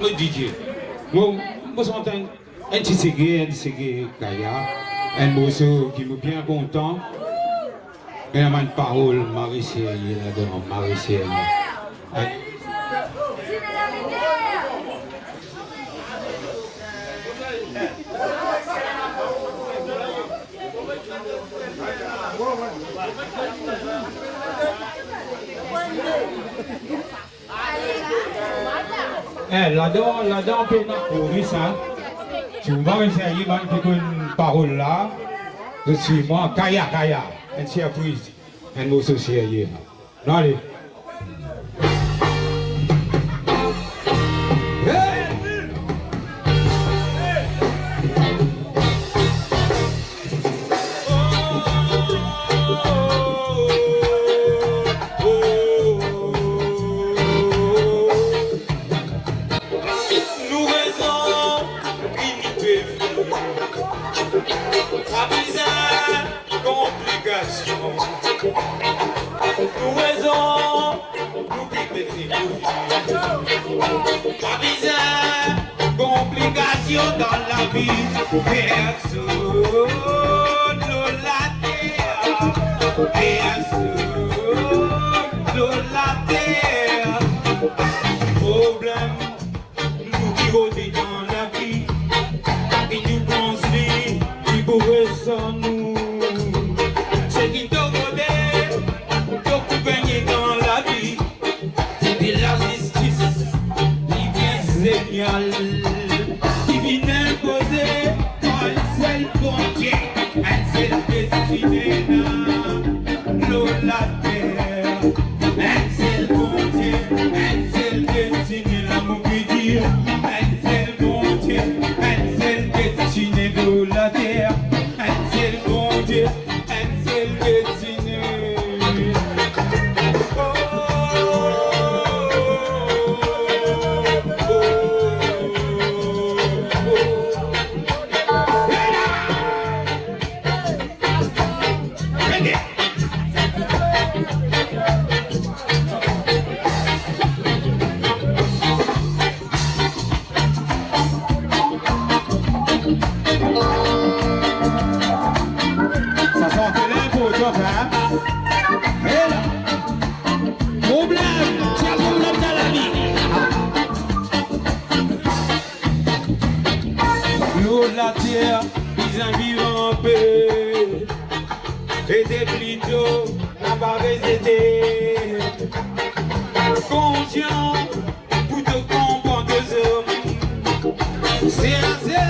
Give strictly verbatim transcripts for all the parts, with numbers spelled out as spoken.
Mo Didier. Mo, mo sant enn, enn ti sege, enn ti sege Kaya, enn morso ki mo bien kontan. Ena bann parol mari serye ladan, mari serye. Eh, ladan, ladan pena kouri sa. Si ou pa serye, bann ki konn parol la, zot swiv mwa, Kaya, Kaya, enn sirpriz, enn morso serye la. Nou ale. Hey! Nou rezon, inite, pa bizin konplikasion. Nou rezon, nou ki mete nou vi. Pa bizin konplikasion dan lavi. Personn lor later, personn lor later. Problem nou ki rode dan lavi, ki nou pans li, ki pou res ar nou. Seki to rode, to pou gagne dan lavi. Ti de lazistis, li bien zenial, ki vinn inpoze par enn sel Bondie, enn sel destine ena lor later. Enn sel Bondie, enn sel destine, la mo pe dir. Enn sel Bondie, enn sel destine lor later. Enn sel Bondie, enn sel destine. Oh, oh, oh, oh. Sa sant la inportan sa, hein? Hey la! Problem, ti problem dan lavi. Lor later, bizin viv anpe. Ete plito, napa rezete. Konsian pou to konpran dezom. Se ase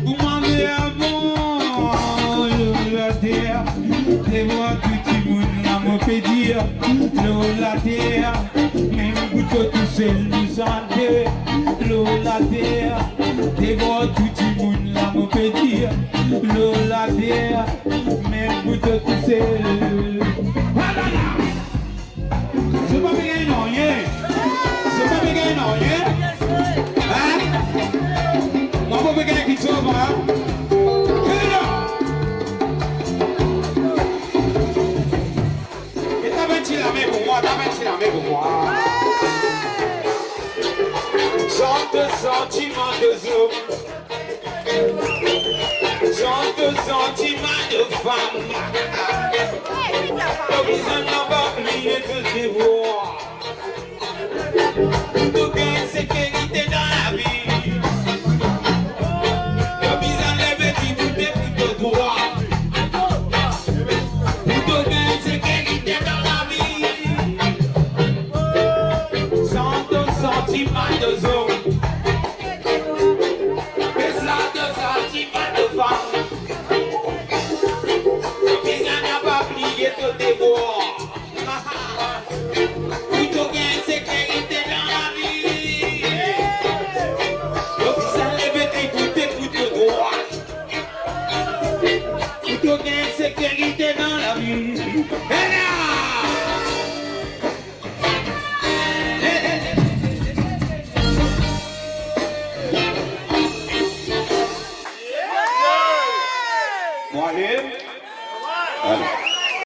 pou mwa ver mwa. Lor later, devant tou dimoun la mo pe dir. Lor later, mem pou to tousel nou sante. Lor later, devant tou dimoun la mo pe dir. Lor later, mem pou to tousel. Alala! Zot pa pe gagn nanye. Zot pa pe gagn nanye. Hein? Mwa mo pe gagn kiksoz, mwa. Hey la! E tap enn ti lame pou mwa, tap enn ti lame pou mwa. Sant santiman dezom. Sant santiman de fam. Pa bizin napa bliye to devwar.